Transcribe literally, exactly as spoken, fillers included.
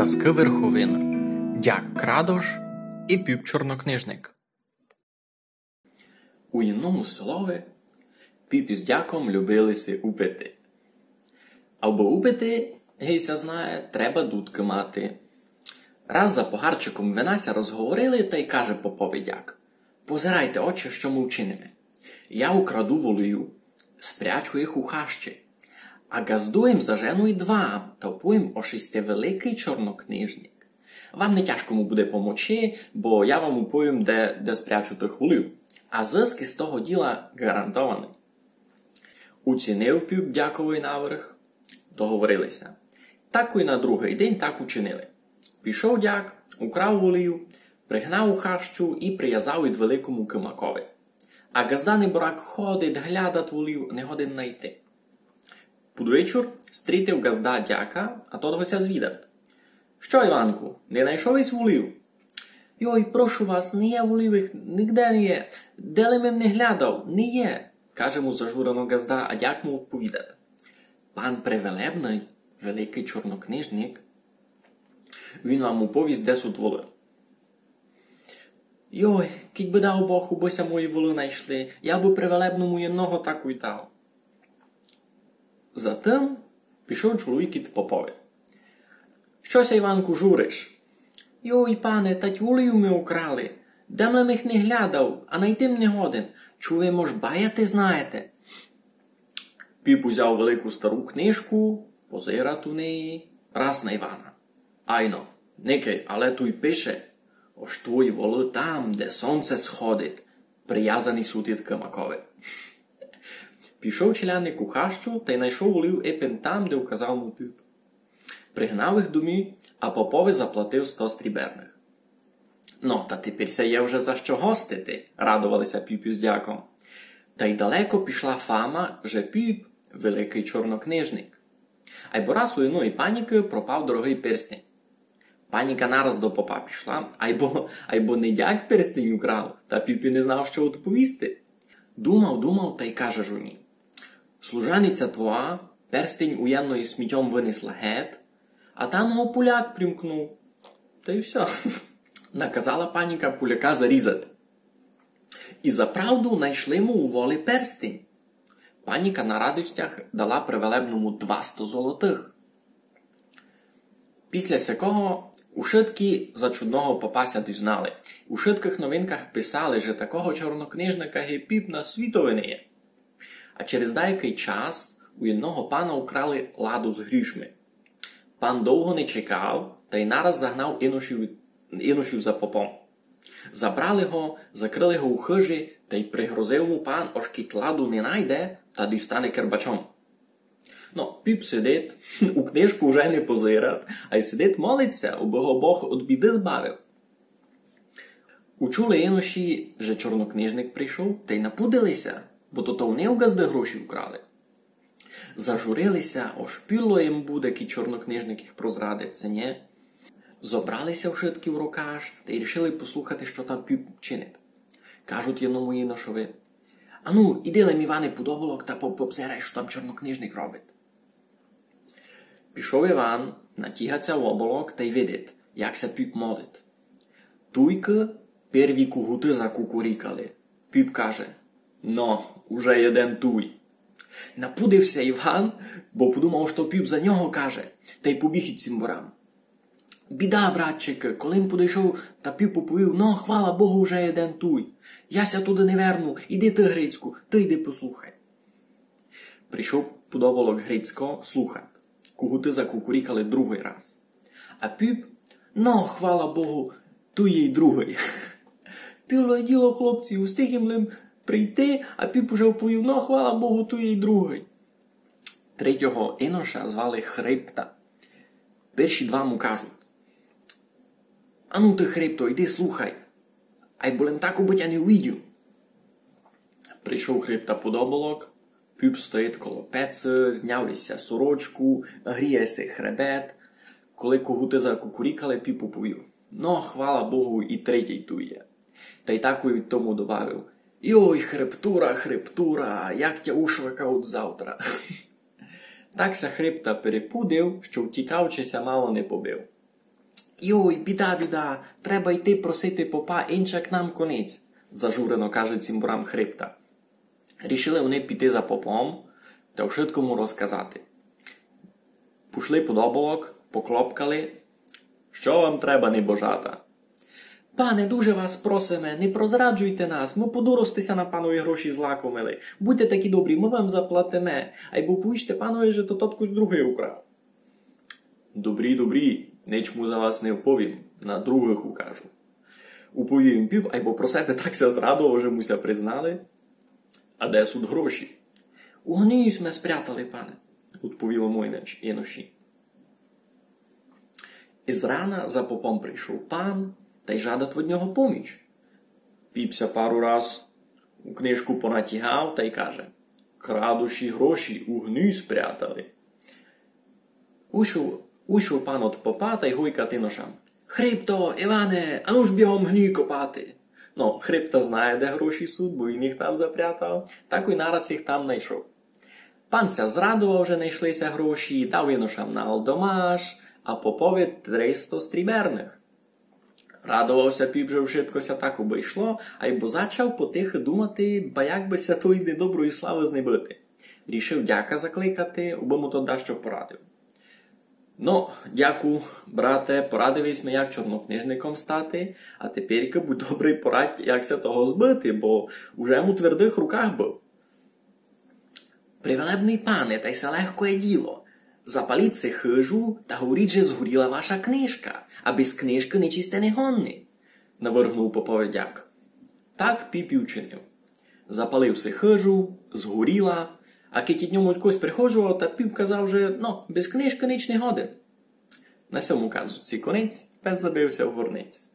Казкы Верховины. Дяк Крадош и Пюп Чорнокнижник. У єдному селови Пюп из Дяком любили ся упити. Абы упити, гей ся знає, треба дудкы мати. Раз за погарчиком вина ся розговорили, тай каже попови Дяк: «Позирайте, отче, што мы вчиниме. Я украду волуйов, спрячу їх у хащи. А ґазду им зажену ид вам, та повім, ож сьте великый чорнокнижник. Вам не тяжко му буде помочи, бо я вам уповім, де, де спрячу тых волуйов. А зыск из того діла ґарантованый». Уцінив Пюп Дяковый наверх. Договорили ся. Так и на другый день так учинили. Пішов Дяк, украв волуйов, пригнав у хащу и привязав ид великому кымакови. А ґазда неборак ходит, глядат волуйов, не годен найти. Під вечур стрітив ґазда Дяка, а тот го ся звідат: «Што, Іванку, не найшов ись волуйов?» «Йой, прошу вас, не є волуйов, ниґде не є. Де лем им не глядав, не є», каже му зажурено ґазда, а Дяк му одповідат: «Пан превелебный, великый чорнокнижник, він вам уповість, де сут волуйов». «Йой, кідь бы дав Бог, убы ся мої волуйов найшли, я бы превелебному єдного такой дав». Затым пішов чоловік ид попови. «Што ся, Іванку, журиш?» «Йой, пане, тать волуйов ми украли. Де лем им их не глядав, а найти им не годен. Чув им, ож баяти знаєте». Пюп узяв велику стару книжку, позират у неї, раз на Івана: «Айно, никай, але туй пише, ож твої волуйов там, де сонце сходит, привязані сут ид кымакови». Пішов челядник у хащу тай найшов волуйов ипен там, де указав му Пюп. Пригнав их домі, а попови заплатив сто стріберных. «Но, та тепер ся є вже за што гостити», радовали ся Пюп из Дяком. Тай далеко пішла фама, же Пюп великый чорнокнижник. Айбо раз у єдної панікы пропав дорогый перстень. Паніка нараз до попа пішла, айбо, айбо не Дяк перстень украв, та Пюп и не знав, што одповісти. Думав, думав тай каже жонї: «Служаниця твоя перстень уєдно из смітьом вынесла гет, а там го пуляк примкнув». Тай всьо. Наказала паніка пуляка зарізати. И заправду найшли му у волі перстень. Паніка на радостях дала превелебному двасто золотых. Після сякого ушыткі за чудного попа ся дізнали. У ушыткых новинках писали, же такого чорнокнижника ги Пюп на світови не є. А через даякый час у єдного пана украли ладу з грішми. Пан довго не чекав, тай нараз загнав иношів, иношів за попом. Забрали го, закрыли го у хыжі, тай пригрозив му пан, ож кідь ладу не найде, та дістане кербачом. Но, Пюп сидить, у книжку вже не позират, ай сидить, молить ся, убы го Бог од біды збавив. Учули иноші, же чорнокнижник прийшов, тай напудили ся, бо то, то они у ґазды гроші украли. Зажурили ся, ож пудло їм буде, кідь чорнокнижник їх прозрадить, ци нє. Зобрали ся ушыткі в рокаш тай рішили послухати, што там Пюп чинить. Кажуть єдному иношови: «Ану, іди лем, Іване, під оболок та по-, попозирай, што там чорнокнижник робить». Пішов Іван, натігать ся в оболок тай видить, як ся Пюп молить. Туйкы перві кугуты закукурікали. Пюп каже: «Но, уже єден туй». Напудив ся Іван, бо подумав, што Пюп за нього каже, тай побіг ид цімборам. «Біда, братчику, коли м подойшов, та Пюп уповів: „Но, хвала Богу, уже єден туй. Я ся туды не верну, іди ты, Грицьку, ты йди послухай.“ Прийшов під оболок Грицько слухать. Кугуты закукурікали другый раз. А Пюп: „Но, хвала Богу, туй є й другый.“ Пудло діло, хлопці, устиг им лим прийти, а Пюп уже уповів: „Но, хвала Богу, туй є й другый.“ Третього иноша звали Хребта. Перші два му кажуть: „Ану ты, Хребто, йди слухай, айбо лим так, убы тя не увидів.“ Прийшов Хребта під оболок, Пюп стоїть коло пецы, зняв ись ся сорочку, гріє си хребет. Коли кугуты закукурікали, Пюп уповів: „Но, хвала Богу, і третій туй є.“ Тай такой тому добавив: „Йой, Хребтура, Хребтура, як тя ушвакав завтра.“ Так ся Хребта перепудив, што втікавчи ся мало не побив. Йой, біда, біда, треба йти просити попа, инчак нам конець, зажурено каже цімборам Хребта. Рішили они піти за попом та вшытко му розказати. Пушли под оболок, поклопкали. Што вам треба, небожата? Пане, дуже вас просиме, не прозраджуйте нас, мы по дурости ся на панові гроші злакомили. Будьте такі добрі, мы вам заплатиме, айбо повіжте панові, же то тот кось другый украв. Добрі, добрі, нич му за вас не вповім, на другых укажу. Уповів им піп, айбо про себе так ся зрадовав, же му ся признали. А де сут гроші? У гною сьме спрятали, пане, удповіло му иноші. Из рана за попом прийшов пан тай жадат од нього поміч. Піп ся пару раз у книжку понатягав тай каже: Крадущі гроші у гній спрятали. Ушов, ушов пан од попа тай гойкат иношам: Хребто, Иване, ану ж бігом гній копати. Но, Хребта знає, де гроші сут, бо він їх там запрятав, так и нараз їх там найшов. Пан ся зрадовав, же найшли ся гроші, дав иношам на алдомаш, а попови тристо стріберных. Радовав ся піп, же вшытко ся так обышло, айбо зачав потихы думати, ба як бы ся тої недоброї славы знебыти. Рішив дяка закликати, убы му тот дашто порадив. Но, дяку, брате, порадив єсь ми, як чорнокнижником стати, а теперькы будь добрый, порадь, як ся того збыти, бо уже м у твердых руках быв. Превелебный пане, тай се легкоє діло. Запаліть си хыжу та говоріть, же згоріла ваша книжка, а без книжкы нич сьте не годны, навыргнув попови дяк. Так піп и вчинив. Запалив си хыжу, згоріла, а кидь ид ньому кось приходжував, та піп казав, же, но, без книжкы нич не годен. На сьому казочці конець, пес забив ся в горнець.